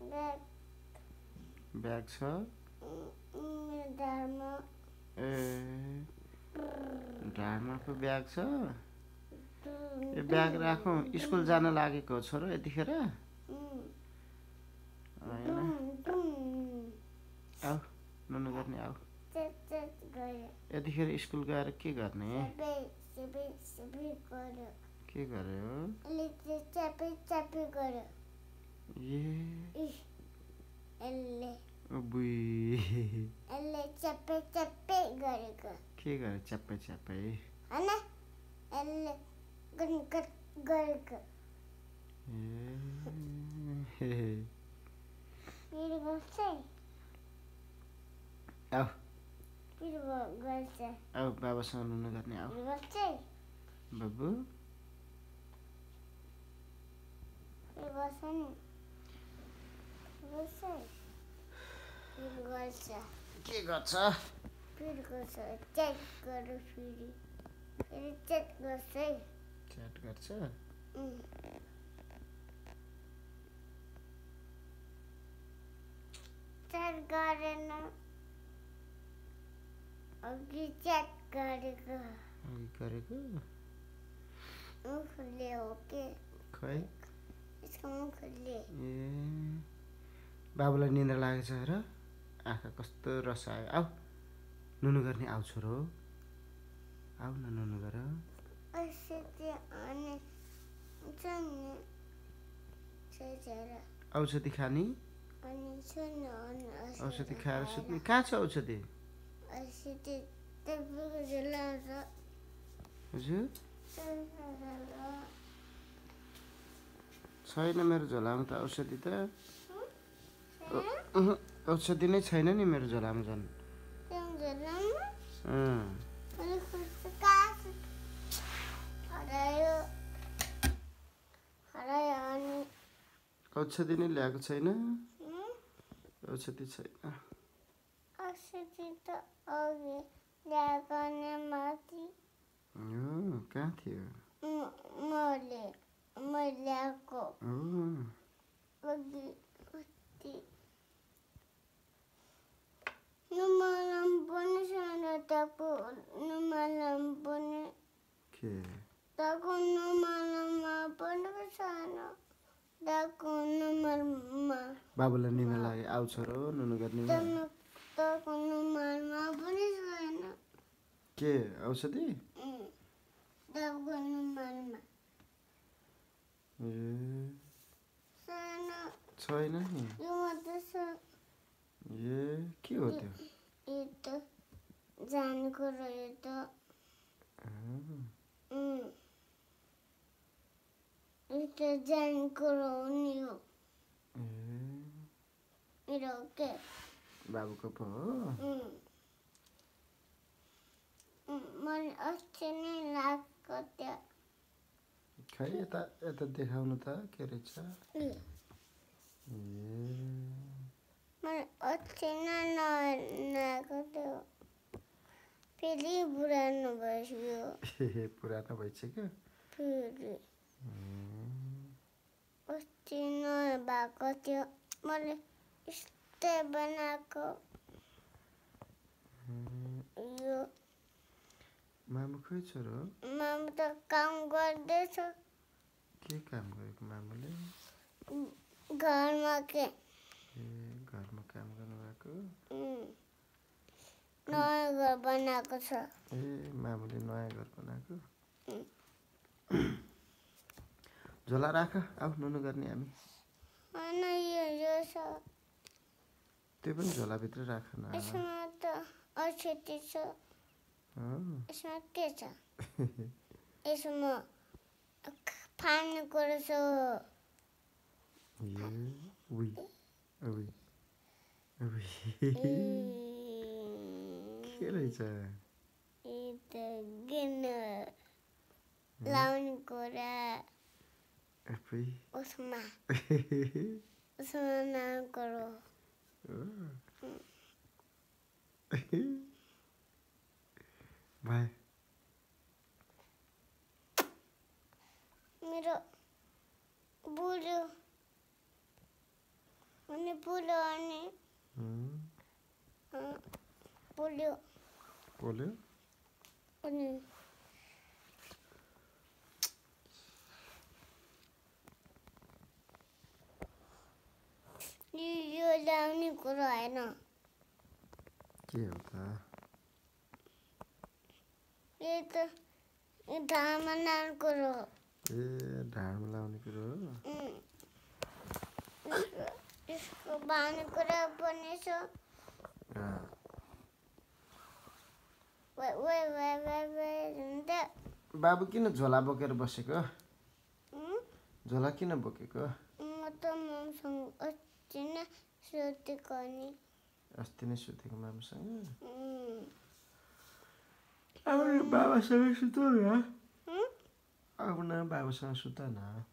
Bag bag छ मेरो ढाडमा ए ढाडमा पो ब्याग छ ए ब्याग राखौँ स्कुल जान लागेको छोरो यतिखेर होइन आऊ नुनु गर्ने आऊ यतिखेर स्कुल गएर के गर्ने के गर्यो ए बुई के गर्यो च्याप्पै च्याप्पै आऊ आऊ बाबासँग नुनु गर्ने आऊ बाबु के गर्छ च्याट गर्छ गरेन अघि च्याट गरेको अघि गरेको मुखले हो के खै यसको मुखले ए बाबुलाई निन्द्रा लागेको छ र आँखा कस्तो रस आयो आऊ नुनु गर्ने आऊ छोरो आऊ न नुनु गर औषधि खाने औषधि खाएर सुत्ने कहाँ छ औषधि हजुर छैन मेरो झोलामा त औषधि त औषधि नै छैन नि मेरो झोलामा झन् औषधि नै ल्याएको छैन औषधि छैन कहाँ थियो बाबुलाई निन्द्रा लाग्यो आऊ छोरो नुनु गर्ने के औषधि छैन नि ए के हो त्यो जानको रह्यो त जानको नि हो मेरो के बाबुको पो हो मैले अस्ति नै लागेको थियो खै यता यता देखाउनु त के रहेछ मैले अस्ति नै नआएको थियो फेरि पुरानो भइसक्यो पुरानो भइसक्यो फेरि अस्ति नयाँ भएको थियो मैले यस्तै बनाएको यो मामु खोइ छोरो मामु त काम गर्दैछ के काम गरेको मामुले घरमा के घरमा काम गर्नुभएको नयाँ घर बनाएको छ ए मामुले नयाँ घर बनाएको झोला राख आऊ नुनु गर्ने हामी होइन यो छ त्यो पनि झोलाभित्र राख न यसमा त औषधि छ यसमा के छ यसमा फाल्ने कुरा छ के रहेछ लाउने कुरा उसमा नाम करो भाइ मेरो बुढो अनि पुल्यो अनि पुल्यो पोल्यो अनि यो ल्याउने कुरो होइन के हो त यो त ढाडमा लाउने कुरो हो ए ढाडमा लाउने कुरो हो यसको बाँड्ने कुरा पनि छ बाबु किन झोला बोकेर बसेको झोला किन बोकेको म त ममसँग अस्ति नै सुतेको नि अस्ति नै सुतेको मामुसँग अब बाबासँग सुत न अब न बाबासँग सुत न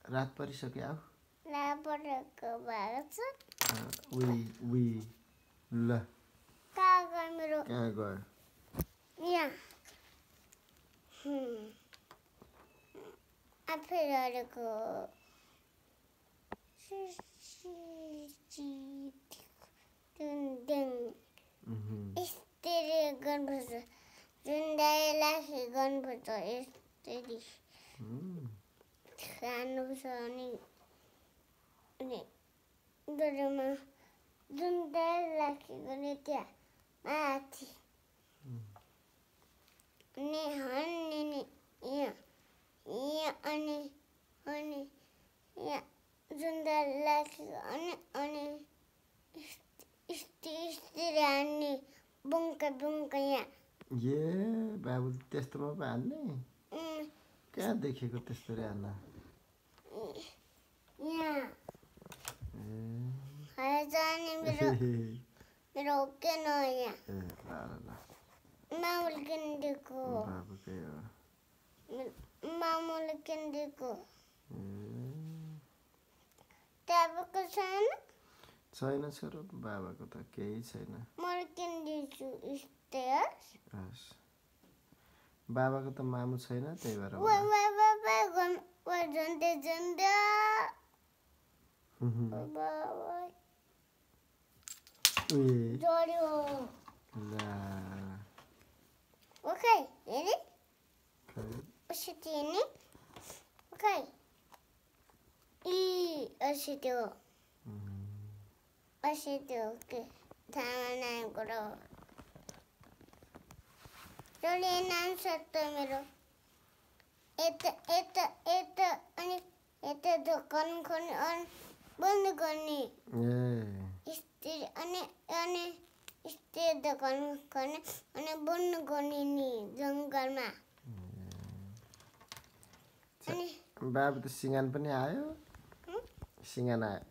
रात परिसक्यो आऊ लापरेको भएको छ उही ल कहाँ गयो मेरो कहाँ गयो यहाँ आफै लडेको यस्तरी गर्नुपर्छ जुन्दाइ लाखी गर्नुपर्छ यस्तरी खानुपर्छ अनि डोरीमा जुन्दाइ लाखी गर्ने त्यहाँ माथि अनि हन्ने यहाँ अनि यहाँ जुन्दाइ लाखी अनि यस्तरी हान्ने बुङ्का यहाँ ए बाबु त्यस्तोमा पो हान्ने कहाँ देखेको त्यस्तो हान्न यहाँ जाने मेरो के न यहाँ मामुले किनिदिएको मामुले किनिदिएको तपाईँको छैन छैन छोरो बाबाको त केही छैन मैले किनिदिन्छु हस् बाबाको त मामु छैन त्यही भएर नाम सक्छ मेरो यता अनि यता दोकान खोल्ने अनि बन्द गर्ने यस्तै अनि यस्तै दोकान खोल्ने अनि बन्द गर्ने नि जङ्गलमा अनि बाबु त सिँगान पनि आयो सिँगान आयो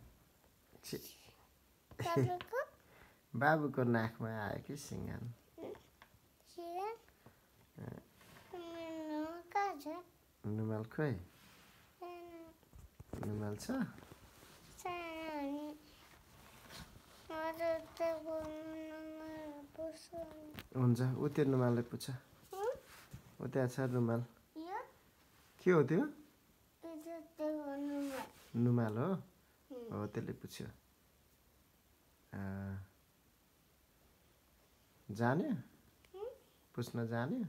बाबुको नाकमा आयो कि सिँगान नुमाल खोइ नुमाल छ हुन्छ ऊ त्यो नुमालले पुछ ऊ त्यहाँ छ रुमाल के हो त्यो नुमाल हो त्यसले पुछ्यो जान्यो पुछ्न जान्यो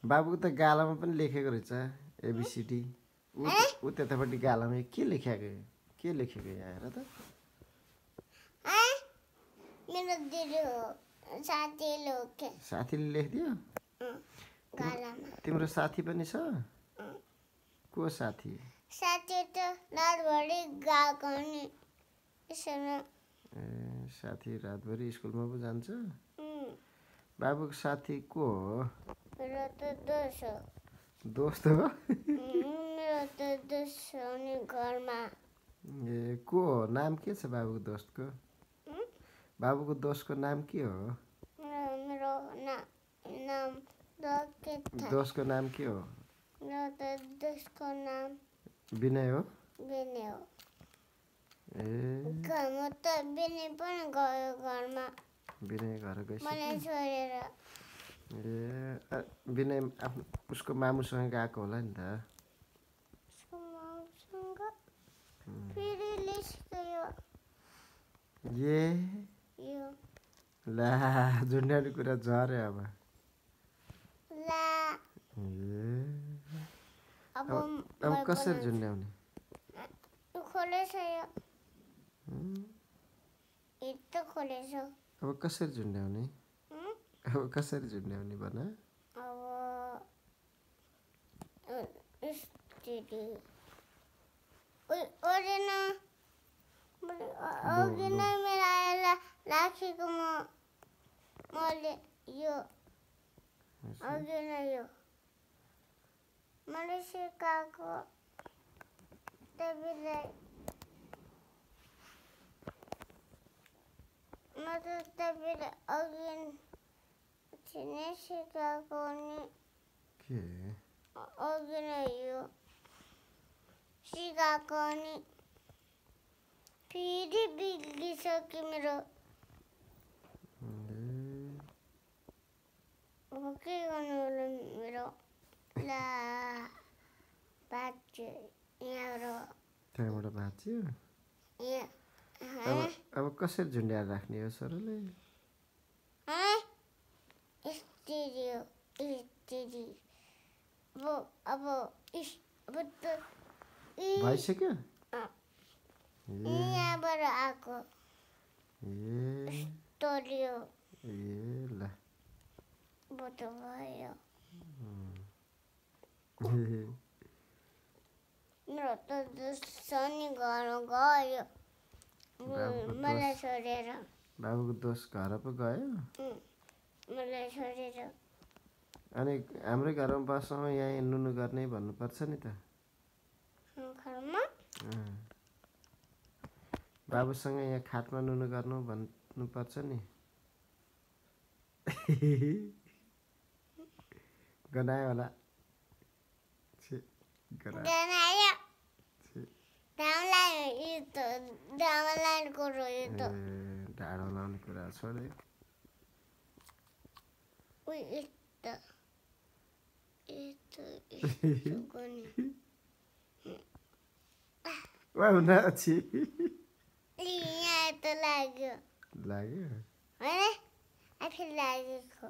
बाबुको त गालामा पनि लेखेको रहेछ एबिसिडी ऊ त्यतापट्टि गालामा के लेखेको यहाँ हेर त साथीले लेखिदियो तिम्रो साथी पनि छ को साथी त रातभरि गएको नि साथी रातभरि स्कुलमा पो जान्छ बाबुको साथी को हो मेरो त दोस्त हो मेरो त दोस्त हो नि घरमा ए को हो नाम के छ बाबुको दोस्तको बाबुको दोस्तको नाम के हो मेरो नाम दोस्तको नाम के हो मेरो त दोस्तको नाम विनय हो विनय हो ए घरमा त विनय पनि गयो घरमा विनय घर गइसक्यो मलाई छोडेर विनय आफ्नो उसको मामुसँग गएको होला नि त उसको माउसँग फेरि लिस्क्यो ए यो ला झुन्ड्याउने कुरा झऱ्यो अब ला ए अब अब कसरी झुन्ड्याउने खोलेछ यो हिट खोलेछ अब कसरी झुन्ड्याउने अब कसरी झुन्ड्याउने भन अब स्थिति ओरेन अघि नै मिलाएर राखेको मैले यो अघि नै यो मैले सिकाएको तपाईँलाई म त तपाईँलाई अघि नै सिकाएको नि के अघि नै यो सिकाएको नि फेरि बिग्रिसक्यो मेरो अब के गर्नु होला मेरो ला भाँच्यो यहाँबाट त्यहाँबाट भाँच्यो यहाँ अब कसरी झुन्ड्याएर राख्ने हो सरले स्थिति अब त भइसक्यो यहाँबाट आएको ए टोलियो ए ल बट भयो मेरो त शनि घर गयो मलाई छोडेर बाबुको दोष घर पो गयो मलाई छोडेर अनि हाम्रै घरमा बस्छौँ यहाँ नुनु गर्ने भन्नुपर्छ नि त घरमा बाबुसँग यहाँ खाटमा नुनु गर्नु भन्नुपर्छ नि गनायो होला गनायो ढाडो लाउने कुरा छोड्यो हुन यहाँ त लाग्यो आफै लागेको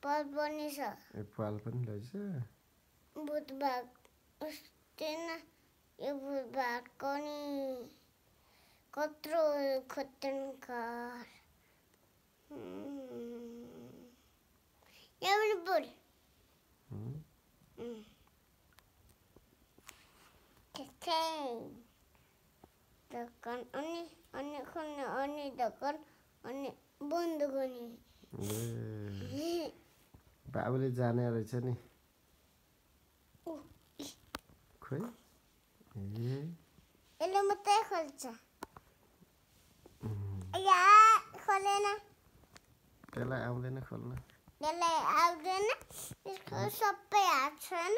फल पनि छ फल पनि रहेछ बुधबार अस्तिन यो बुधबारको नि कत्रो खतरनाक यहाँ पनि बोल दोकान अनि खोल्ने अनि दोकान अनि बन्द गर्ने बाबुले जाने रहेछ नि खोइ यसले मात्रै खोल्छ खोलेन त्यसलाई आउँदैन खोल्न यसलाई आउँदैन यसको सबै हात छैन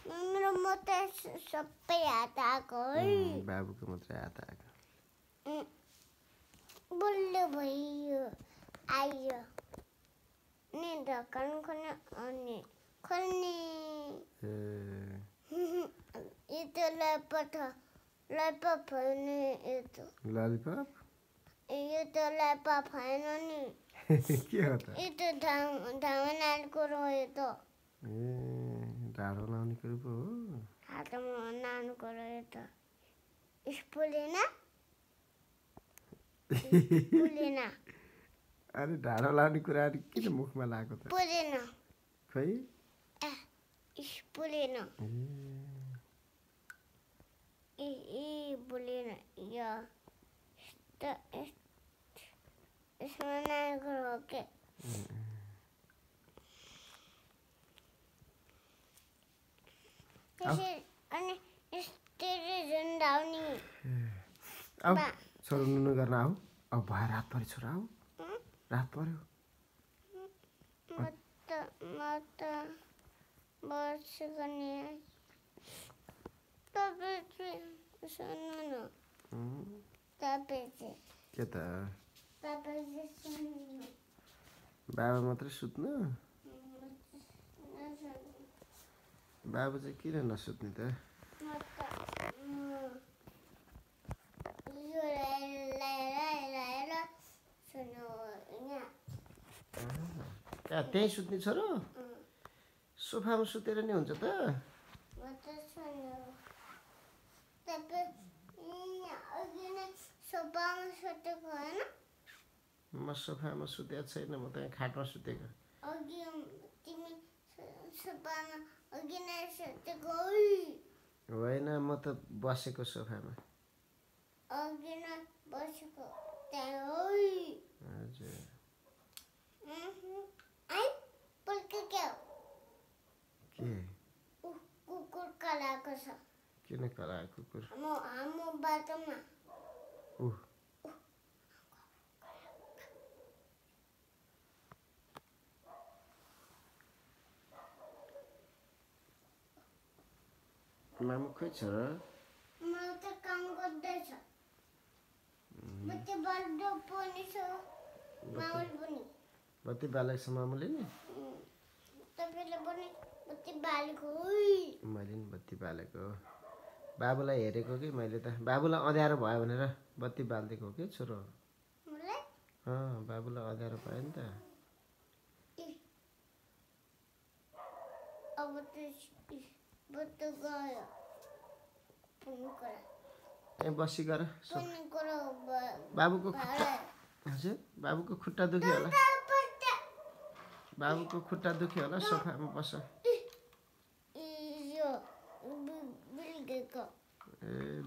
मेरो मात्रै सबै हात आएको है बाबुको मात्रै हात आएको बल्ल भयो आयो नि ढक्कन खोल्ने अनि खोल्ने यो त ललिपप होइन ललिपप यो त ललिपप होइन नि के हो त यो त ढाँडो रह्यो त ढाडो लाउने कुरो पो हो हातमा नानुको रह्यो त स्पुलेन अरे ढाडो लाउने कुरा किन मुखमा लाग्यो त पुलेन खै स्पुलेन बोलेन या यसमा नानुको हो के अनि यस्तै झुन्डाउने आऊ छोरो नुनु गर्न आऊ अब भयो रात पऱ्यो छोरा आऊ रात पऱ्यो म त बस्छु गर्ने तपाईँ सुन्नु न तपाईँ के त तपाईँ सुन्नु बाबा मात्रै सुत्नु बाबा चाहिँ किन नसुत्ने त यो लाएर सुन्नु कहाँ त्यहीँ सुत्ने छोरो सोफामा सुतेर नि हुन्छ त म त सुन्नु तपाईँ अघि नै सोफामा सुतेको होइन म सोफामा सुतेको छैन म त यहाँ खाटमा सुतेको अघि तिमी सोफामा अघि नै सुतेको होइन म त बसेको सोफामा अघि नै बसेको त्यहाँ हजुर आई पल्के क्या के कुकुर कराएको छ किन करायो कुकुर हाम्रो बाटोमा मामु खोइ छ र म त काम गर्दैछ बत्ती बल्द पनि छ मामुल पनि बत्ती बालेको छ मामुले नि तपाईँले पनि बत्ती बालेको मैले नि बत्ती बालेको बाबुलाई हेरेको कि मैले त बाबुलाई अँध्यारो भयो भनेर बत्ती बालिदिएको हो कि छोरो मलाई बाबुलाई अँध्यारो भयो नि त अब त गयो ए बसी गर बाबुको हजुर बाबुको खुट्टा दुख्यो होला बाबुको खुट्टा दुख्यो होला सोफामा बस ए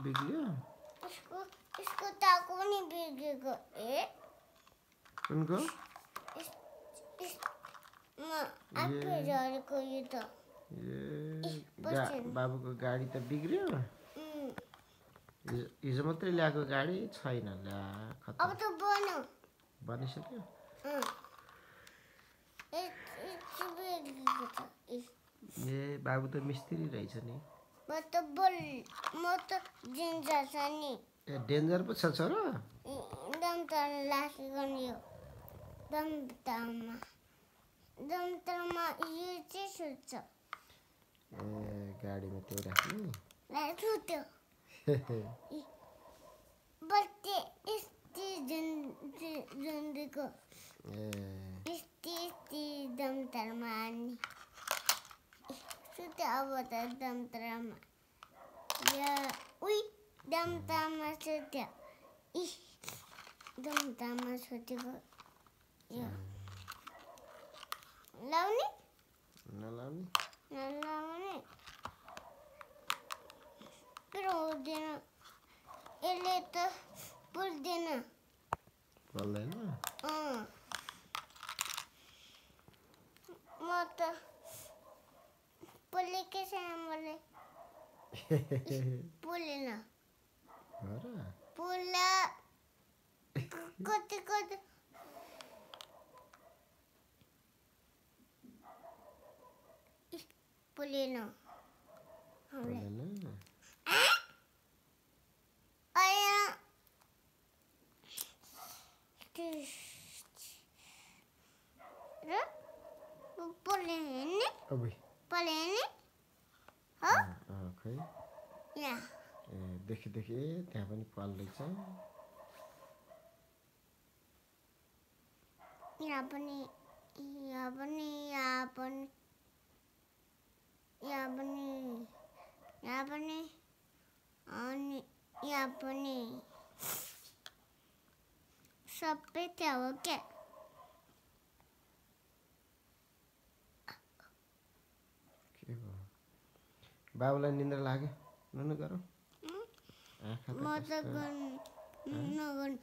बिग्रियो यसको टाउको पनि बिग्रेको कुनको आफै झरेको यो त बाबुको गाडी त बिग्रियो हिजो मात्रै ल्याएको गाडी छैन ल्या अब त बन्यो बनिसक्यो ए बाबु त मिस्त्री रहेछ नि म त डेन्जर छ नि ए डेन्जर पो छ छोरो दमतर राखेको नि यो दमतरमा यो चाहिँ सुत्छ ए गाडीमा त्यो राख्ने सुत्यो बत्ती यस्तै झुन्डेको यस्तै दमतरमा हान्ने सुत्यो अब त दमतरमा दमतरमा सुत्यो दमतरमा सुतेको यो लाउने नलाउने pero हुँदैन यसले त पुल्दैन म त पोलेकै छैन मलाई पोलेन पोला कति पोलेन देखि त्यहाँ पनि पल्दैछ यहाँ पनि अनि यहाँ पनि सबै त्यहाँ हो क्या बाबुलाई निन्द्रा लाग्यो नुनु गरौँ म त नगर्नु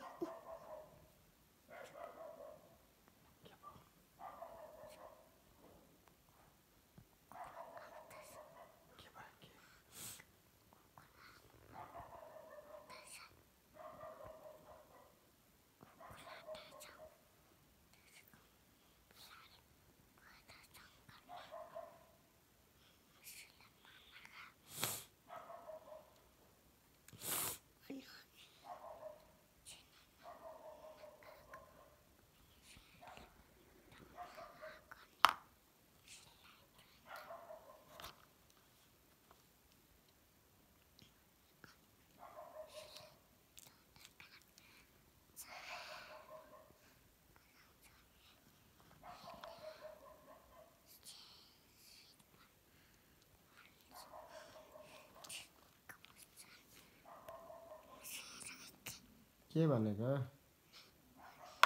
के भनेको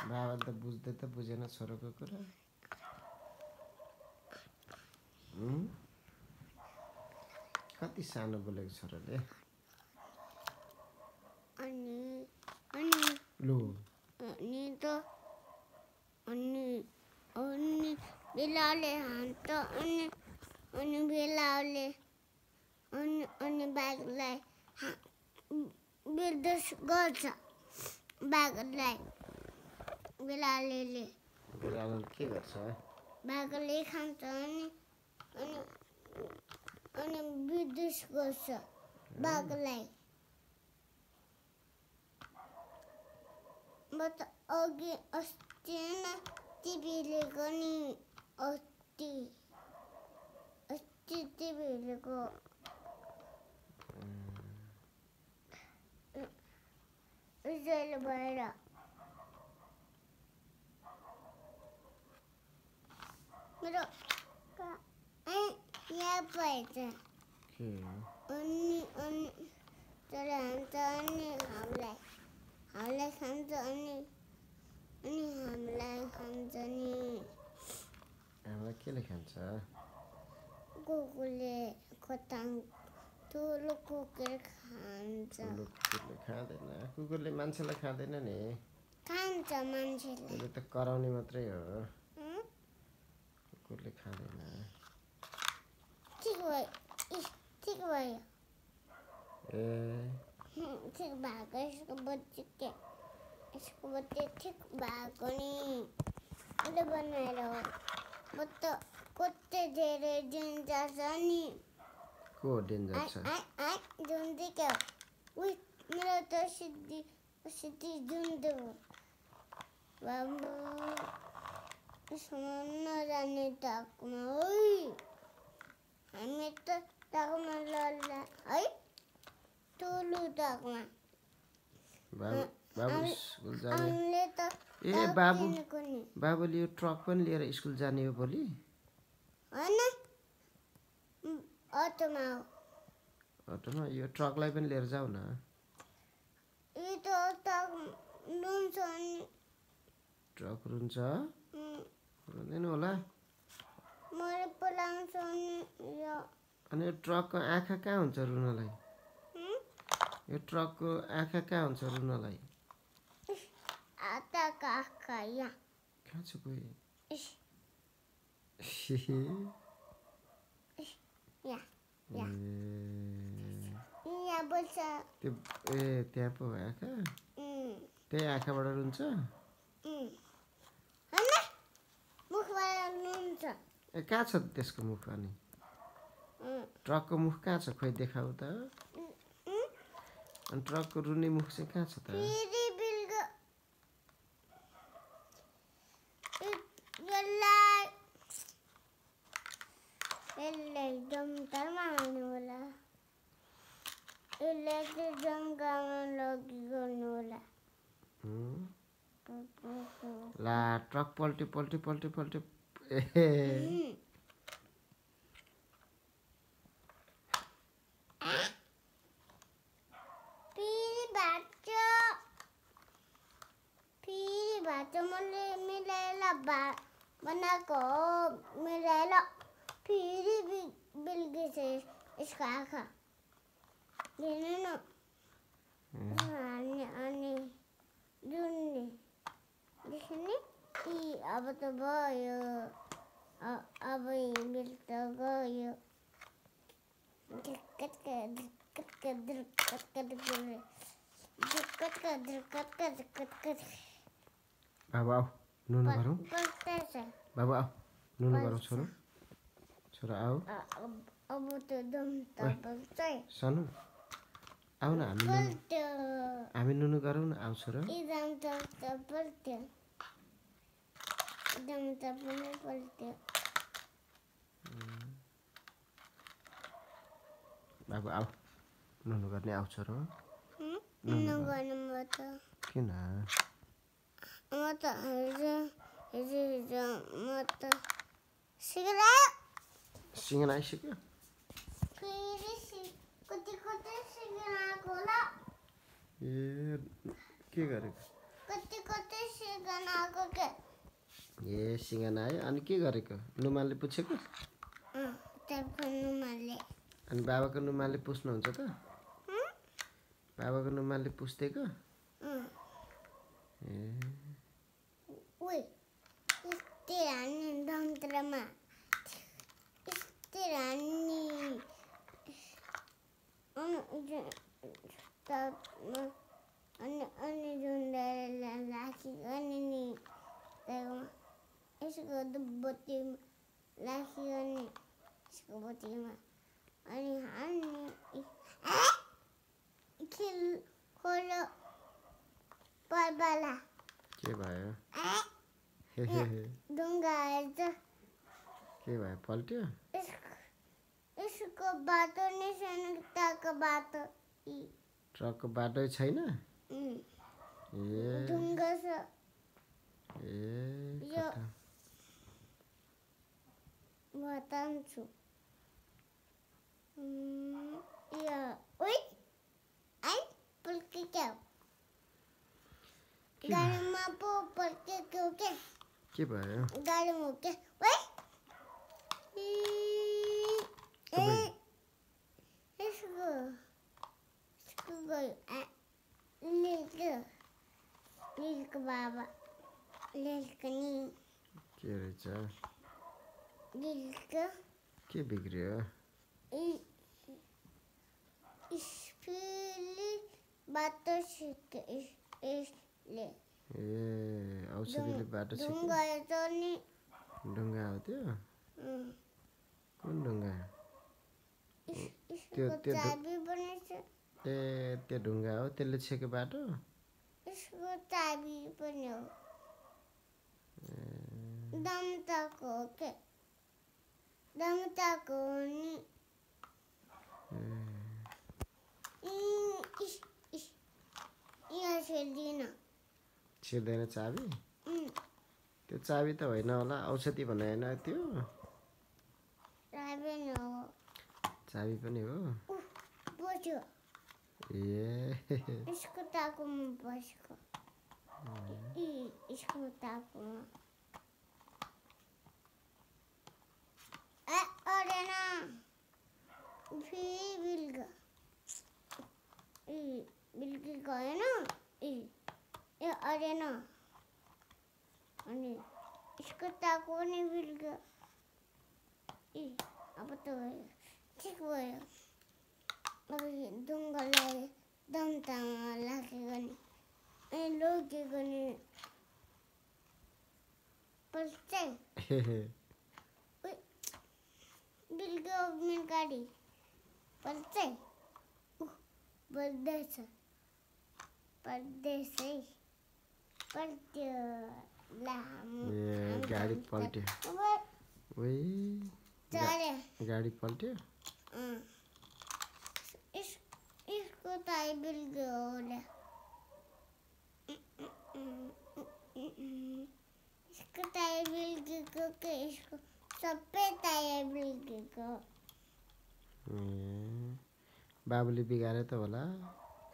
बाबा त बुझ्दै त बुझेन छोरोको कुरा कति सानो बोलेको छोराले लु अनि बिलाले हान्छ अनि बिलाले अनि बाघलाई विद्वेष गर्छ बाघलाई बिलाले के गर्छ बाघले खान्छ अनि विद्वेष गर्छ बाघलाई म त अघि अस्ति न टिभीले पनि अस्ति टिभीलेको रिजल्ट भएर मेरो यहाँ भएछ अनि तर हान्छ अनि हामीलाई खान्छ अनि हामीलाई खान्छ नि हामीलाई केले खान्छ कुकुरले खोटाङ ठुलो कुकुर खान्छ कुकुरले खाँदैन कुकुरले मान्छेलाई खाँदैन नि खान्छ मान्छेले त्यसले त कराउने मात्रै हो कुकुरले खाँदैन ठिक भयो ठिक भएको यसको बच्ची ठिक भएको नि उसले बनाएर हो म त कति धेरै डेन्जर छ नि को डेन्जर छ जुन्दी क्या मेरो त सिद्धि जुन्दी हो बाबु नजाने टाकमा हामी त टाकमा लड्ला है ठुलो टाकमा हामीले त बाबुले यो ट्रक पनि लिएर स्कुल जाने हो भोलि होइन अटोमा यो ट्रकलाई पनि लिएर जाऊ न यो त रुन्छ नि ट्रक रुन्छ रुँदैन होला मैले पलाउँछ नि अनि यो ट्रकको आँखा कहाँ हुन्छ रुनलाई यो ट्रकको आँखा कहाँ हुन्छ रुनलाई कहाँ छ कोही त्यहाँ पो आँखा त्यही आँखाबाट रुन्छ ए कहाँ छ त्यसको मुख अनि ट्रकको मुख कहाँ छ खोइ देखाऊ त अनि ट्रकको रुने मुख चाहिँ कहाँ छ त जमतामा हाल्नु होला यसलाई जङ्गलमा लगिरहनु होला ला ट्रक पल्ट्यो फेरि भाँच्यो मैले मिलाएर बनाएको हो मिलाएर फेरि बिल्किछ यसको आँखा हेर्नु न अनि जुन्ने देख्ने अब त भयो अब बिल त गयो बाबु आऊ नुनु गरौँ बाबु आऊ नुनु गरौँ छोरा आऊ अब त दम त सानो आऊ न हामी नुनु गरौँ न आऊ छोरा बाबु आऊ नुनु गर्ने आऊ छोरा किन म त सिंगना आइसक्यो ए के गरेको कति कति सिर्गनाको के ए सिँगाना आयो अनि के गरेको नुमाले पुछेको तर्फ नुमाले अनि बाबाको नुमाले पुस्नुहुन्छ त बाबाको नुमाले पुस्देको ए उई यस्तै हान्ने दन्तरमा यस्तै हान्ने अनि झुन्डाएर राखिकन नि यसको बत्तीमा राखिकन यसको बत्तीमा अनि हान्ने खोलो पर्बला के भयो ढुङ्गा आएछ के भयो पल्ट्यो यसको बाटो नै छैन ताको बाटो ट्रकको बाटै छैन ए ढुङ्गा छ ए यो कता बताउँछु यो ओइ आई पल्केको गाडीमा पो पल्केको के भयो गाडीमा के ओइ यसको गयो लिलको बाबा लिलको नि के रहेछ लिलको के बिग्रियो स्पिली बाटो सिक्यो यसले ए औषधिले बाटो ढुङ्गा छ नि ढुङ्गा हो त्यो कुन ढुङ्गा यसको चाबी पनि छ ए त्यो ढुङ्गा हो त्यसले छेके बाटो यसको चाबी पनि हो दमताको हो के दमताको हो नि यहाँ छिर्दैन चाबी त्यो चाबी त होइन होला औषधि भने होइन त्यो चाबी पनि हो बस्यो ए यसको टाकुमा बसेको यसको टाकुमा अरेन फेरि बिल्का बिल्की गएन ए अरेन अनि यसको टाकु पनि बिल्क्यो अब त भयो ठिक भयो अब ढुङ्गालाई दमतामा लागेको नि अनि लगेको नि पल्छ बिल्क्यो मेरो गाडी पल्छ बल्दैछ पल्दैछ है पल्ट्यो लामो गाडी पल्ट्यो ओइ गाडी पल्ट्यो इसको टायर बिल्क्यो होला इसको टायर बिल्केको के इसको सबै टायर बिल्केको बाबुले बिगारे त होला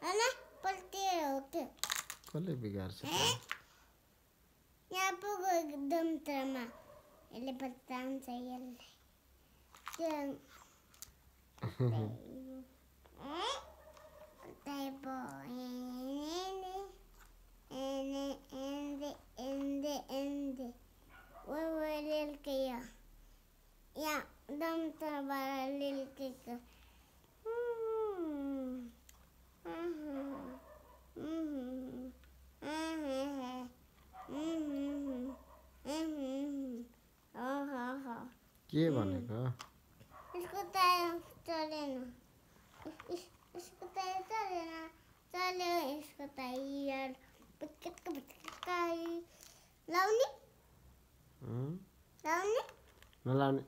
हैन पल्टिएर हो के कसले बिगार्छ यहाँ पो एकदम तरमा यसले बताउँछ यसलाई या दम तरबारा लिलके के भनेको इसको टायर चलेन इसको टायर चलेन चल्यो इसको टायर पटकाई लाउने लाउने नलाउने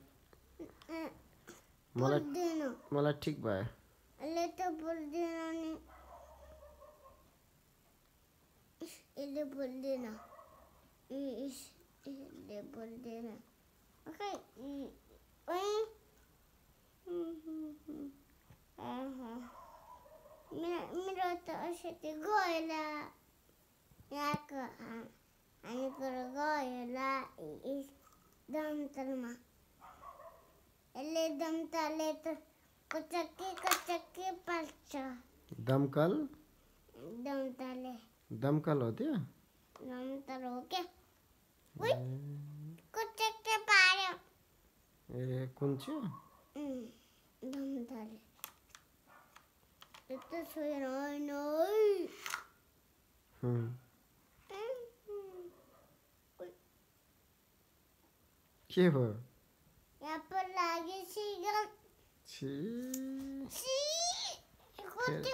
मलाई ठिक भयो ले तो बोल्दैन नि यसले बोल्दैन यसले बोल्दैन ओके ओइ मेरो त औषधि गएला यहाँको हामी कुरो गयो दमतलमा यसले दमतलले त कचक्की पाल्छ दमकल दमतलले हो त्यो दमतल हो क्या उही कचक्की पार्यो ए कुन चाहिँ दमतलले यस्तो छोएर होइन के हो यहाँ पर लाग्यो सिगन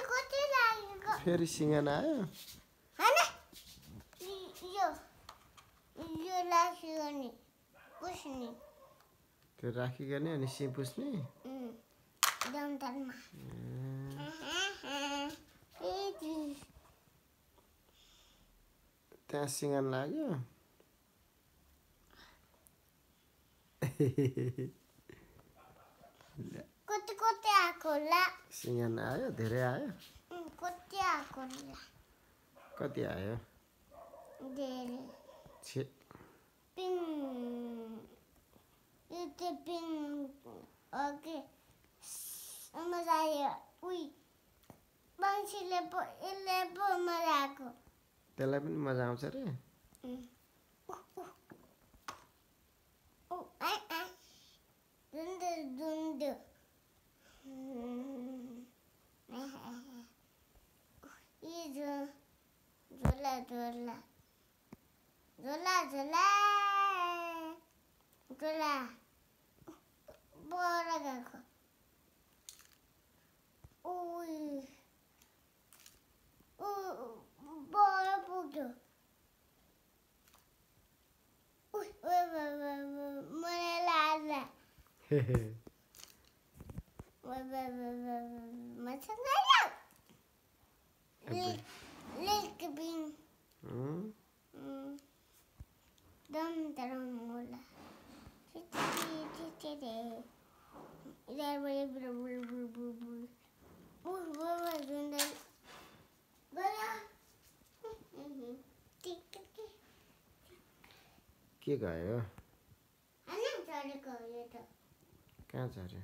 कति लागेको फेरि सिँगन आयो होइन यो राखियो नि पुस्ने त्यो राखिकन अनि सिँ पुस्ने दमतलमा त्यहाँ सिँगन लाग्यो कति आएको होला सिँगन आयो धेरै आयो कति आएको होला कति आयो धेरै छे पिङ यो चाहिँ पिङ अघि मजा आयो उही बन्सीले यसले पो मजा आएको त्यसलाई पनि मजा आउँछ रे दुन्दु झोला बडा गएको बडा पुग्यो मलाई लाग्ला मसँग लेकबिङ दम होला के गयो झरेको यो त कहाँ झऱ्यो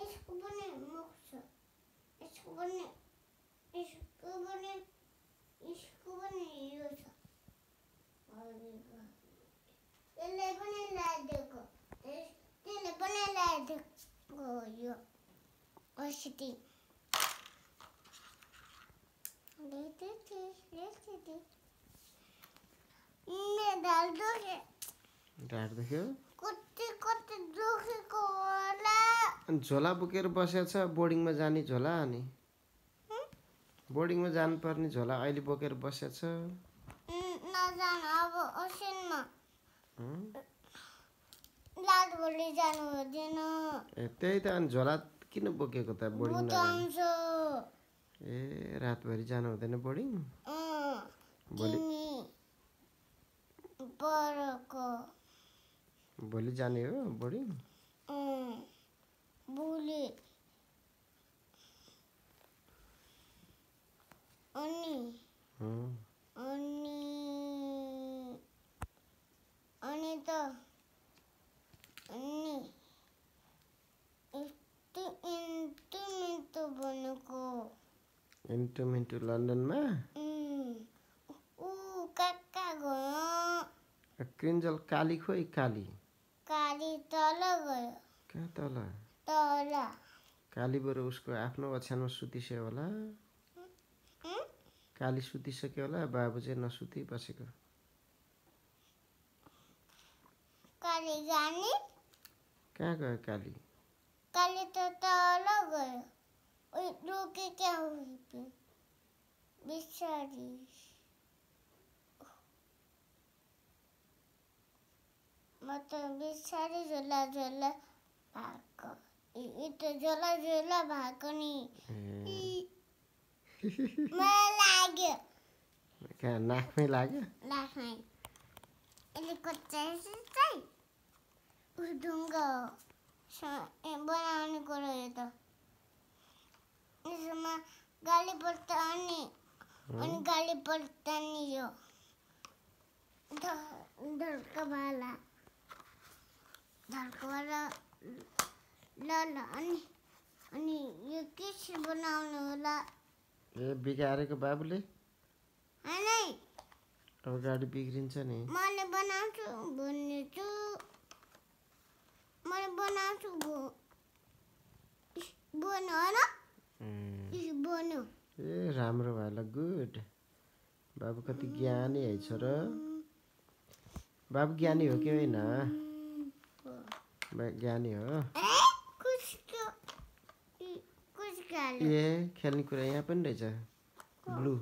यसको पनि मुख छ यसको पनि यो छ यसले पनि लगाइदिएको त्यसले पनि लगाइदिएको यो औषधि ढाड दुख्यो कति दुखेको होला अनि झोला बोकेर बसेछ बोर्डिङमा जाने झोला अनि बोर्डिङमा जानुपर्ने झोला अहिले बोकेर बसेछ नजान अब असिनमा लाटभरि जानु हुँदैन ए त्यही त अनि झोला किन बोकेको त बोर्डिङ ए रातभरि जानु हुँदैन बोर्डिङ भोलि जाने हो बोर्डिङ भोलि अनि त यस्तो भनेको इन्टु लन्डनमा कहाँ गयो क्रिन्जल काली खोइ काली तल गयो कहाँ तल काली बरु उसको आफ्नो ओछ्यानमा सुतिस्यो होला काली सुतिसक्यो होला बाबु चाहिँ नसुति बसेको काली जाने कहाँ गयो काली त तल गयो रोके क्या हुई बिचारी म त बिचारी झोला भएको झोला भएको नि मलाई लाग्यो कहाँ नाकमै लाग्यो नाकमै यसले कोच्याएछ चाहिँ ढुङ्गा बनाउने कुरो यो त यसमा गाली पर्छ अनि गाली पर्छ नि यो धर्कवाला ल ल अनि यो के बनाउनु होला ए बिगारेको बाबुले होइन अब गाडी बिग्रिन्छ नि मैले बनाउँछु भन्नेछु मैले बनाउँछु बन्यो होइन बन्यो ए राम्रो भयो ल गुड बाबु कति ज्ञानी है छोरो बाबु ज्ञानी हो कि होइन ज्ञानी हो ए खेल्ने कुरा यहाँ पनि रहेछ ब्लू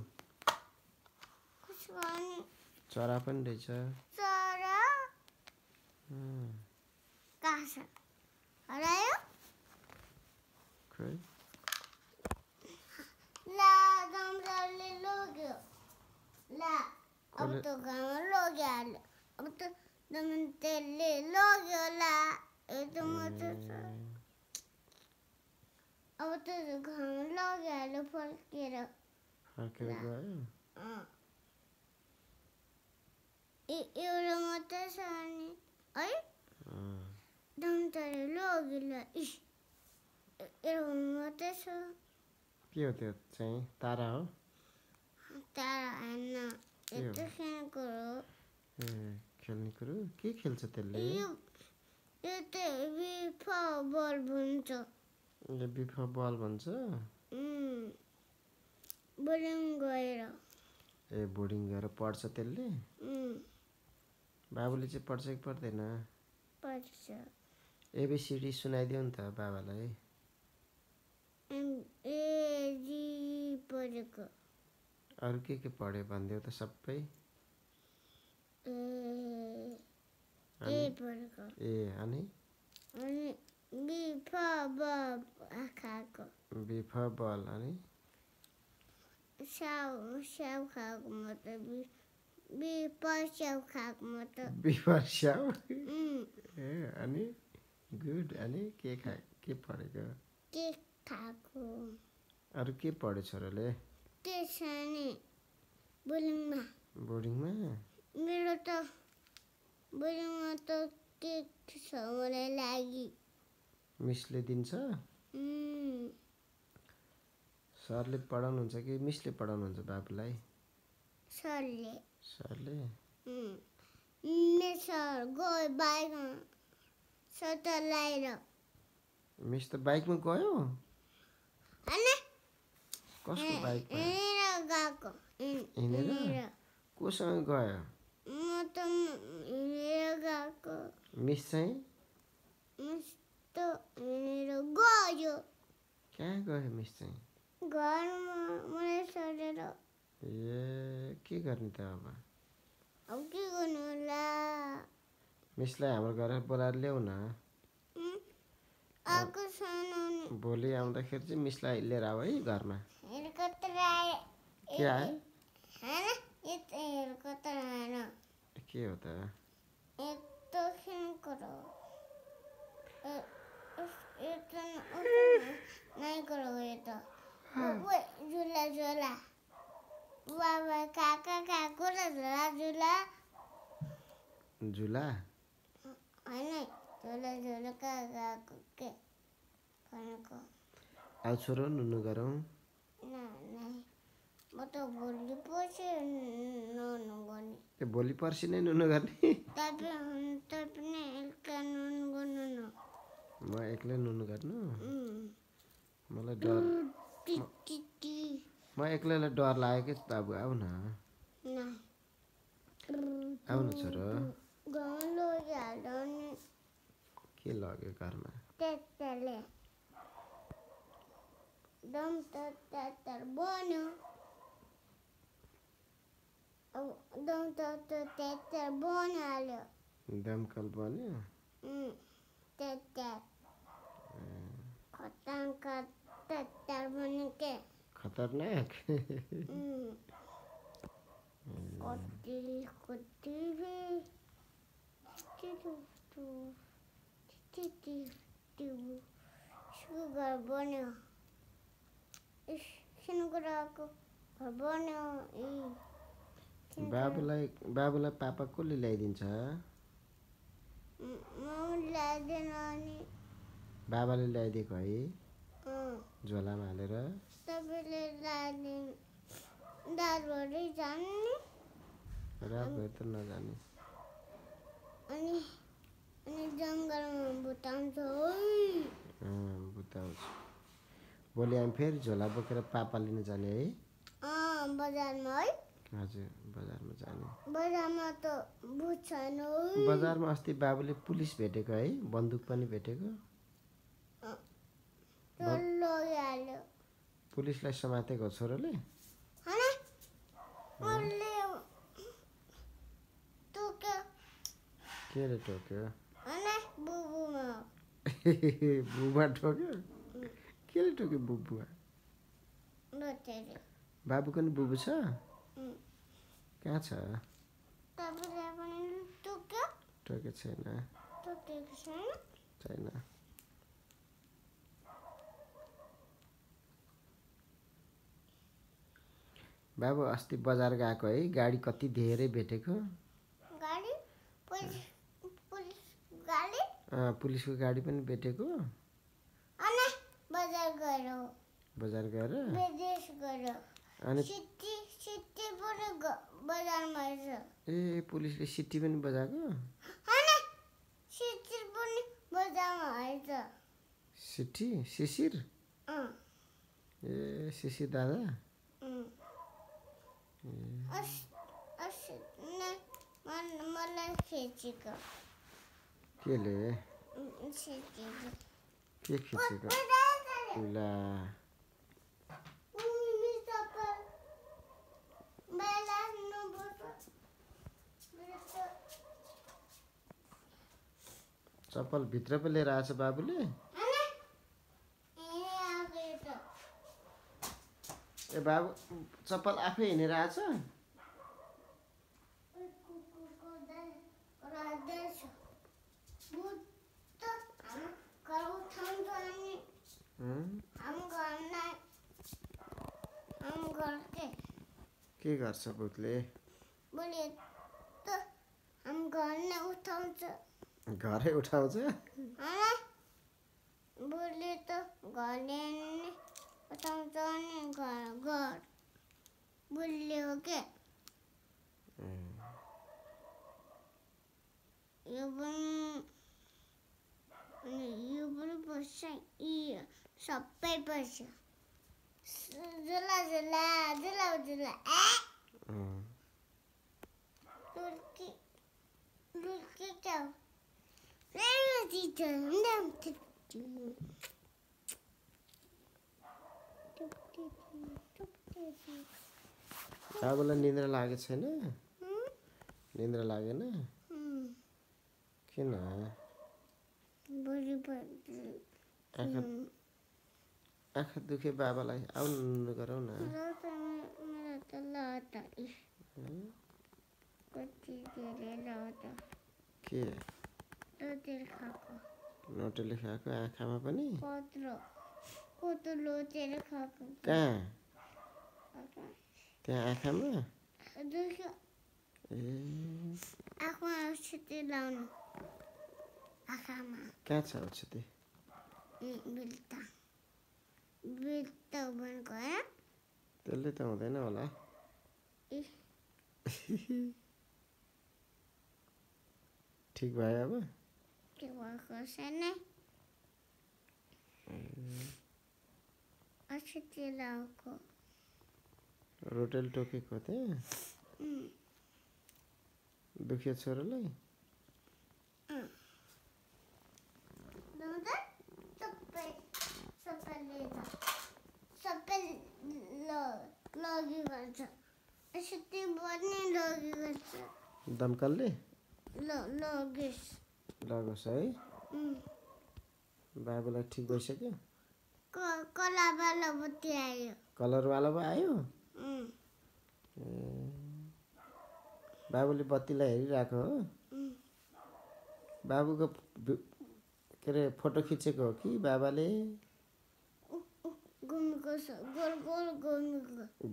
चरा पनि रहेछ चरा कहाँ छ हरायो खै ला दमराले लग्यो ला अब त घाममा लगिहाल्यो अब त दमनतेलले लग्यो ला यो मात्र छ अब त घाममा लगिहाल्यो फर्केर गयो एउटा मात्रै छ नि है दमतले लग्यो एउटा मात्रै छ के हो त्यो चाहिँ तारा हो तारा होइन यो त खेल्ने कुरो ए खेल्ने कुरो के खेल्छ त्यसले यो त बिफा बल भन्छ यो बिफा बल भन्छ बोर्डिङ गएर ए बोर्डिङ गएर पढ्छ त्यसले बाबुले चाहिँ पढ्छ कि पढ्दैन पढ्छ एबिसिडी सुनाइदियो नि त बाबालाई पढेको अरू के पढ्यो भनिदेऊ त सबै पढेको ए अनि बिफा खाएको बिफा बल अनि स्याउ खाएको मतलब बिफा स्याउ खाएको मतलब बिफा स्याउ ए अनि गुड अनि के पढेको के खाएको अरू के पढ्यो छोराले त्यसो नि बोर्डिङमा मेरो त बोर्डिङमा त के छ मलाई लागि मिसले दिन्छ सरले पढाउनुहुन्छ कि मिसले पढाउनुहुन्छ बाबुलाई सरले सर गयो बाइकमा सटर लगाएर मिस त बाइकमा गयो होइन कसको बाइकमा हिँडेर गएको हिँडेर कोसँग गयो म त हिँडेर गएको मिस चाहिँ मिस त हिँडेर गयो कहाँ गयो मिस चाहिँ घरमा मलाई सरेर ए के गर्ने त अब के गर्नु होला मिसलाई हाम्रो घर बोलाएर ल्याऊ न आएको छैन भोलि आउँदाखेरि चाहिँ मिसलाई लिएर आऊ है घरमा हेलिकप्टर आयो के आयो होइन यो त हेलिकप्टर आएन के हो त यस्तो खेल्नु यो त नै कुरो हो यो त झुला बाबा काका खाएको र झुला झुला होइन झुला काकाको के भनेको आउ छोरो नुनु गरौँ म त भोलि पछि नुनु गर्ने ए भोलि पर्सि नै नुनु गर्ने तपाईँ एक्लै नुनु गर्नु न म एक्लै नुनु गर्नु मलाई डर म एक्लैलाई डर लाग्यो कि बाबु आऊ न आऊ न छोरो के लग्यो घरमा त्यस्तोले दम त बन्यो दम त बनाल्यो दमकल बन्यो खतरनाक बन्यो के खतरनाक घर बन्यो घर बन्यो बाबुलाई पापा कसले ल्याइदिन्छ? ल्याइदिएन अनि बाबाले ल्याइदिएको है झोलामा हालेर? तपाईँले ल्याइदिनु दारभरि जाने रातभरि त नजाने अनि जङ्गलमा भुताउँछ बुताउँछ। भोलि हामी फेरि झोला बोकेर पापा लिन जाने है? बजारमा है? हजुर बजारमा जाने। बजारमा त भूत छैन। बजारमा अस्ति बाबुले पुलिस भेटेको है? बन्दुक पनि भेटेको? लगिहाल्यो। पुलिसलाई समातेको छोरोले? के रे टोक्यो? बुबुमा ठोक्यो? केले टोक्यो बुबुमा? बाबुको नि बुबु छ? कहाँ छ? टोकेको छैन। बाबु अस्ति बजार गएको है? गाडी कति धेरै भेटेको? पुलिसको गाडी पनि भेटेको? बजार गएर? अनि ए पुलिसले सिटी पनि बजाएको? सिटी शिशिर? ए शिशिर दादा? मलाई खिचेको केले? के खिचेको? ला चप्पल भित्र पो लिएर आएछ बाबुले? ए बाबु चप्पल आफै हिँडेर आएछ? के गर्छ भूतले? घरै उठाउँछ? बोले त घरले उठाउँछ नि घर बोल्ले हो के? यो पनि बस्छ सबै बस्छ झुला झुला झुला झुला लुल्की जाऊ बाबुलाई निद्रा लागेको छैन? निद्रा लागेन? किन? आँखा दुखे बाबालाई आउनु गरौ न। के? लोटेले खाएको आँखामा पनि? कहाँ? त्यहाँ आँखामा? कहाँ छ औषधि? त्यसले त हुँदैन होला। ठिक भयो अब? रोटेल टोकेको त्यहाँ? दुख्यो छोरोलाई? दमकलले? लगोस् है? बाबुलाई ठिक भइसक्यो? कलरवाला पो आयो? बाबुले बत्तीलाई हेरिरहेको हो? बाबुको के अरे फोटो खिचेको हो कि बाबाले?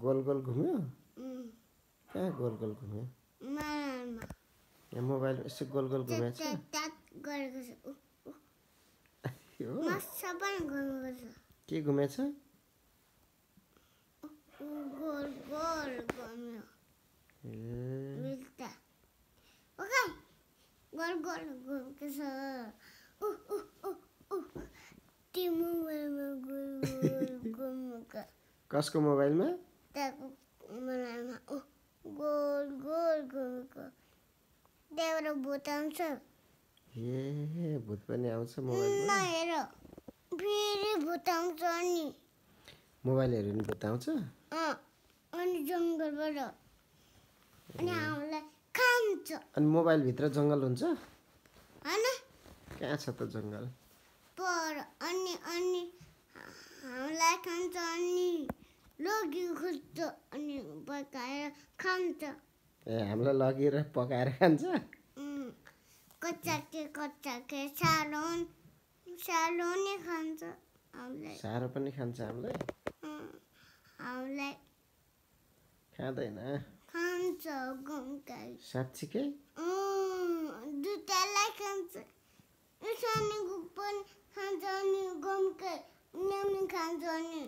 गोल गोल घुम्यो? कहाँ गोल गोल घुम्यो मामा यहाँ मोबाइलमा यसो गोल गोल घुमेको छ ट्याट गरेको छ हो मस्सा पनि घुमेको छ के घुमेछ गोल गोल घुम्यो ए बिल्ता ओके गोल गोल घुमेको छ त्यो मोबाइलमा गोल गोल घुमेको कसको मोबाइलमा त्यहाँको मोबाइलमा गोल गोल घुमेको त्यहाँबाट भुत आउँछ ए भूत पनि आउँछ मोबाइलमा नहेर फेरि भुत आउँछ अनि मोबाइल हेऱ्यो भने भूत आउँछ अनि जङ्गलबाट अनि हामीलाई खान्छ अनि मोबाइलभित्र जङ्गल हुन्छ होइन कहाँ छ त जङ्गल पर अनि हामीलाई खान्छ अनि लगी खोज्छ अनि पकाएर खान्छ ए हामीलाई लगेर पकाएर खान्छ कच्चा के सानो नै खान्छ हामीलाई सारो पनि खान्छ हामीलाई हामीलाई खाँदैन खान्छ गमकाई साँच्चीकै दुधलाई खान्छ सानो पनि खान्छ अनि गमकाई उनीहरूले खान्छ अनि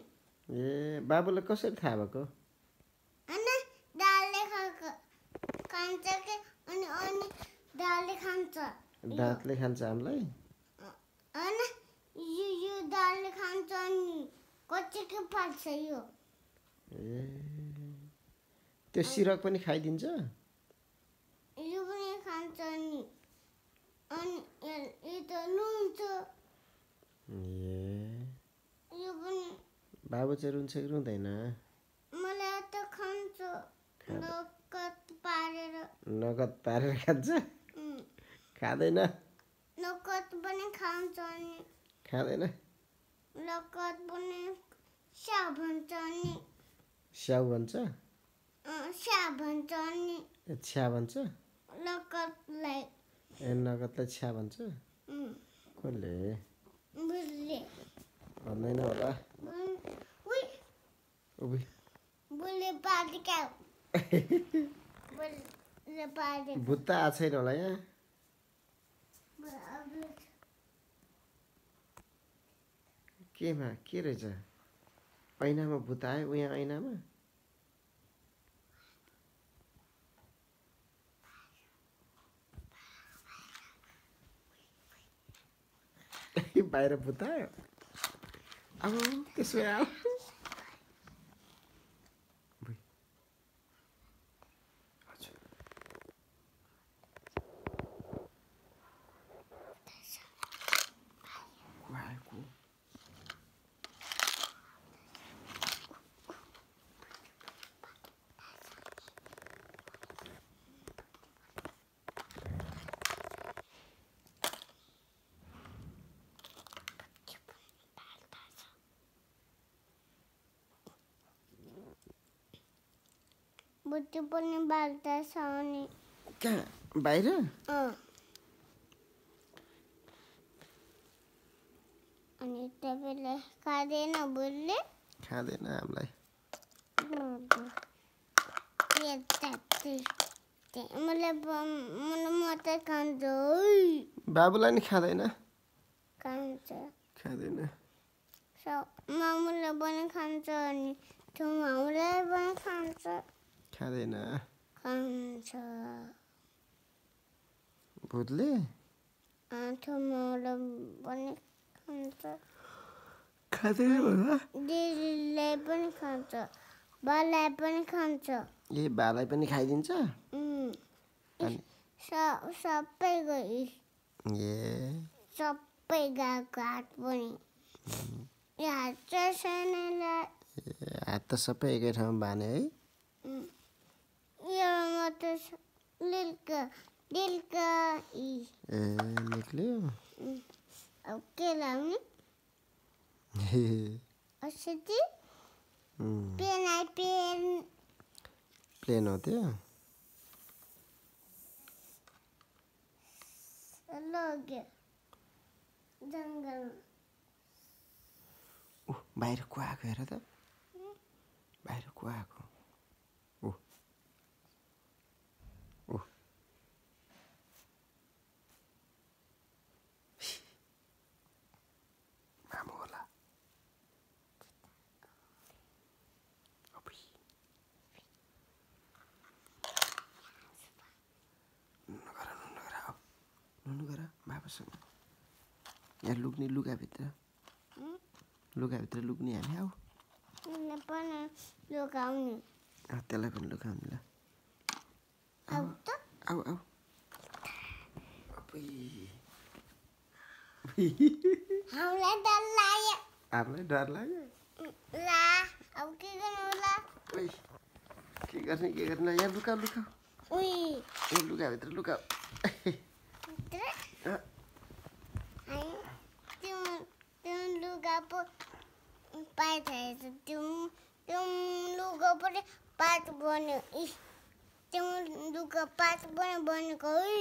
ए बाबुलाई कसरी थाहा भएको होइन दालले खान्छ कि अनि दालले खान्छ दाँतले खान्छ हामीलाई होइन यो दालले खान्छ अनि कच्चीको पाल्छ यो ए त्यो सिरक पनि खाइदिन्छ यो पनि खान्छ अनि यो त नुन छ ए यो पनि बाबु चाहिँ रुन्छ कि रुँदैन मलाई त खान्छ नकत पारेर खान्छ खाँदैन नकत पनि खान्छ अनि खाँदैन नकत पनि स्याउ भन्छ अनि स्याउ भन्छ स्याउ भन्छ अनि छ्या भन्छ नकतलाई ए नगदलाई छ्या भन्छ कसले बुझले भन्दैन होला उभि बुझले पार्टिका बुझले पार्टी भूत त आएको छैन होला यहाँ केमा के रहेछ ऐनामा भूत आयो यहाँ ऐनामा बाहिर भूत आयो अब त्यसो भए आऊ बुट्टी पनि बाल्दा छ अनि कहाँ बाहिर अनि तपाईँले खाँदैन बुझले खाँदैन हामीलाई मलाई म त खान्छु बाबुलाई नि खाँदैन खान्छ खाँदैन मामुले पनि खान्छ अनि मामुलाई पनि खान्छ खाँदैन खान्छ भूतले मामुले पनि खान्छ खाँदैन होला दिदीले पनि खान्छ बालाई पनि खान्छ ए बालाई पनि खाइदिन्छ सबै गई ए सबै गएको हात पनि हात चाहिँ सानोलाई हात त सबै एकै ठाउँमा बाने है यो मात्र लिल्का ए निक्ल्यो अब के लाउने अस्ति प्लेन हो त्यो लग्यो जङ्गल बाहिर को आएको हेर त बाहिर को आएको बाबासँग यहाँ लुक्ने लुगाभित्र लुक्ने हामी आऊ पनि लुकाउने त्यसलाई पनि लुकाउने ल आऊ त आऊ आऊ हामीलाई डर लाग्यो हामीलाई डर लाग्यो ला अब के गर्नु होला के गर्ने यहाँ लुकाऊ उही ए लुगाभित्र लुकाऊ त्यो लुगा पो पाइरहेछ त्यो लुगा पनि पात बन्यो त्यो लुगा पात पनि बनेको है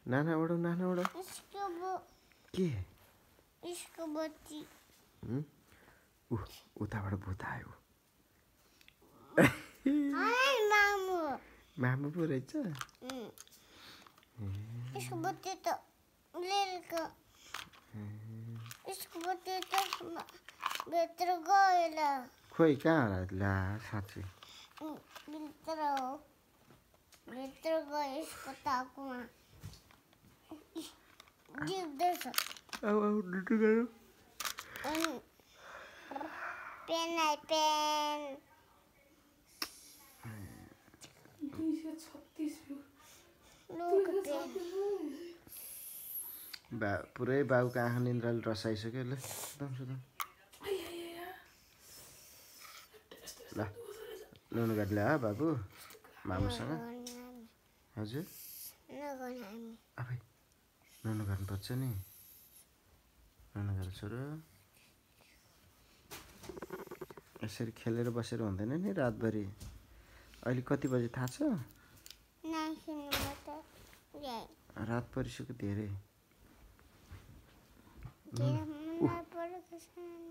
नाना उडाउ के इसको बत्ती उताबाट भूत आयो मामु पो रहेछ इसको बत्ती त लेको इसको बत्ती त भित्र गयो खोइ कहाँ ला साँच्चै भित्र गयो यसको टाउकोमा जित्दैछ आऊ डुडु गयो पेन पुरै बाबुको आँखा निन्द्राले रसाइसक्यो ल सुदम ल नुनु गाडी ल्या बाबु मामुसँग हजुर आफै नुनु गर्नुपर्छ नि नुनु गर्छ र यसरी खेलेर बसेर हुँदैन नि रातभरि अहिले कति बजे थाहा छ रात परिसक्यो धेरै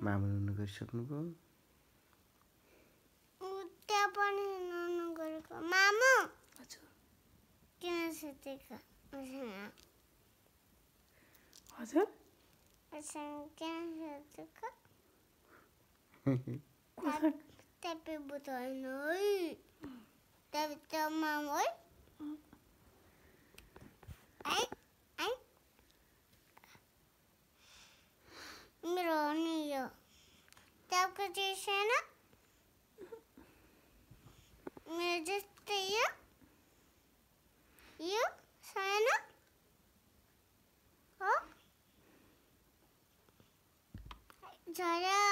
मामु नुनु गरिसक्नुभयो त्यहाँ पनि नुनु गरेको मामु किन सुतेको हजुर किन सुतेको तपाईँ बुझ होइन है तपाईँ त मामु है मेरो हो नि यो तपाईँको चाहिँ छैन मेरो जस्तै यो छैन हो झरा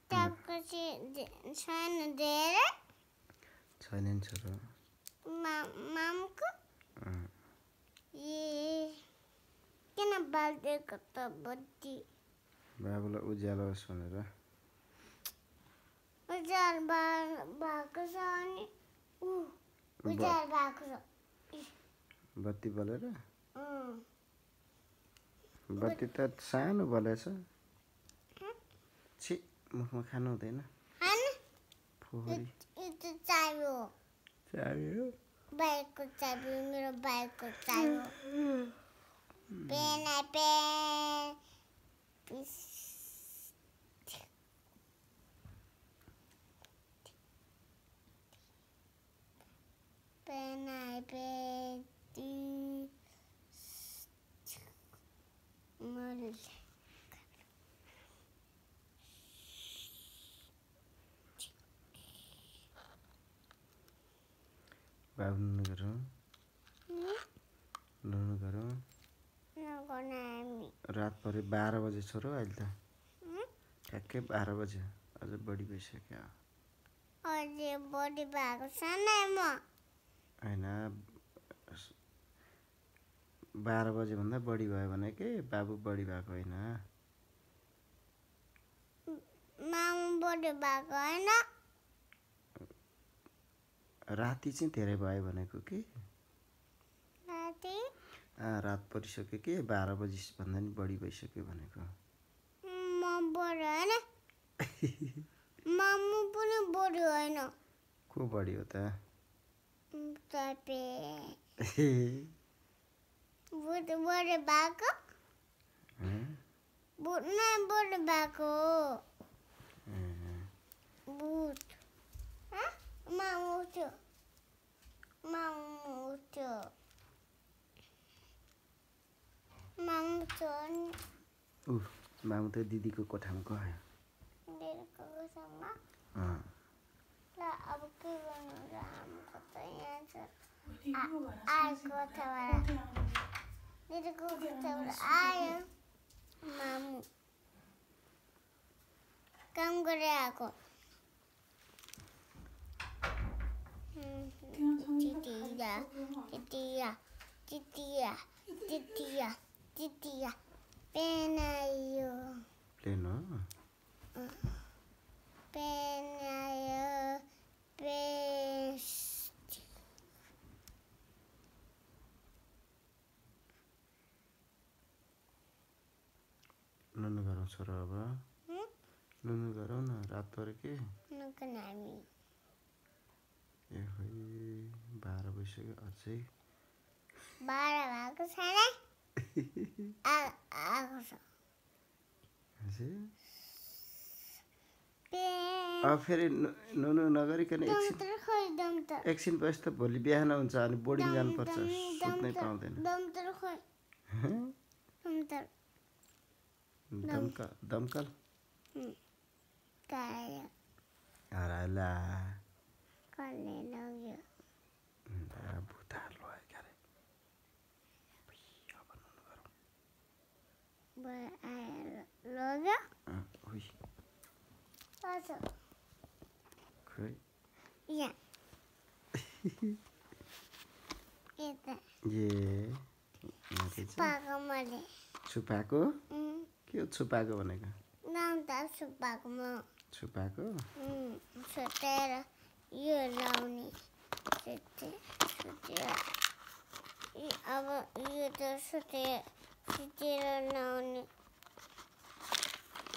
तपाईँको चाहिँ छैन धेरै छैन नि छोरो मामुको किन बाल्दिएको त बत्ती बाबुलाई उज्यालो होस् भनेर उज्याल भएको छ अनि उज्याल भएको छ बत्ती बलेर बत्ती त सानो बलेछ छि मुखमा खानु हुँदैन फोहोरी चाबी हो बाइकको चाबी मेरो बाइकको चाबी हो बाबु नुनु गरौँ रात पऱ्यो 12 बजे छोरो अहिले त ठ्याक्कै 12 बजे अझ बढी भइसक्यो अझै बढी भएको छैन म होइन 12 बजेभन्दा बढी भयो भने के बाबु बढी भएको होइन मामु बढी भएको होइन राति चाहिँ धेरै भयो भनेको कि राति रात परिसक्यो कि 12 बजीभन्दा नि बढी भइसक्यो भनेको म बढी होइन मामु पनि बढी होइन को बढी हो त बढी भएको बुट नै बुट भएको बुट मामु उठ्यो मामु उठ्यो मामु त दिदीको कोठामा गयो दिदीको कोठामा ल अब के गर्नु र हाम्रो त यहाँ छ आएको कोठाबाट दिदीको कोठाबाट आयो मामु काम गरेर आएको तितिया पेन आयो प्लेन हो पेन आयो पेन नुनु गरौँ छोरा अब नुनु गरौँ न रात पऱ्यो के नामी ए खोइ 12 बजिसक्यो अझै 12 भएको छैन आएको छ अब फेरि नुनु नगरिकन एकछिन पछि त भोलि बिहान हुन्छ अनि बोर्डिङ जानुपर्छ सुत्नै पाउँदैन दमकल हराला भुतार लग्यो क्यारे अब नुनु गरौँ खोइ छुपाको के हो छुपाको भनेको छुपाको छोटेर यो लाउने अब यो त सुतेर लाउने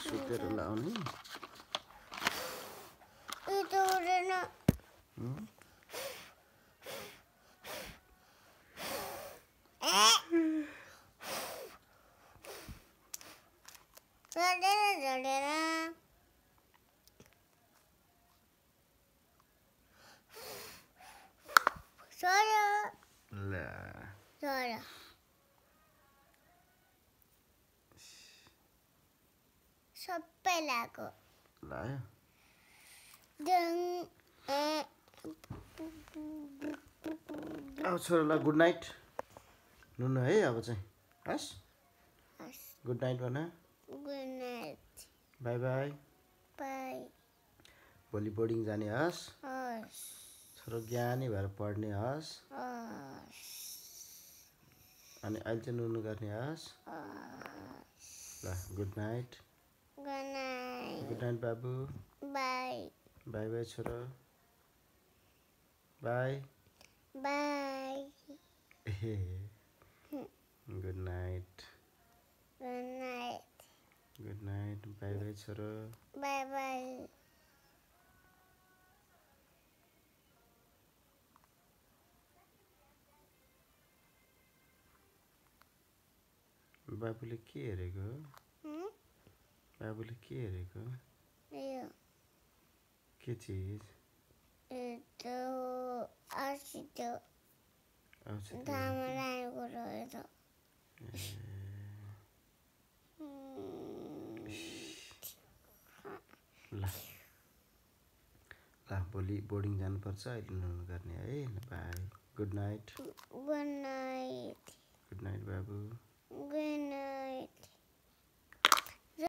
सुतेर लाउने यो त हुँदैन झडेर सबै लाग्यो अब छोरालाई गुड नाइट नुनु है अब चाहिँ हस् गुड नाइट भन गुड नाइट बाई बाई भोलि बोर्डिङ जाने हस् छोरो ज्ञानी भएर पढ्ने हस् अनि अहिले चाहिँ नुनु गर्ने हस् ल गुड नाइट बाबु बाई बाई छोरो बाई गुड नाइट बाई छोरो बाई बाबुले के हेरेको के चिज ल भोलि बोर्डिङ जानुपर्छ अहिले नुनु गर्ने है बाई गुड नाइट बाबु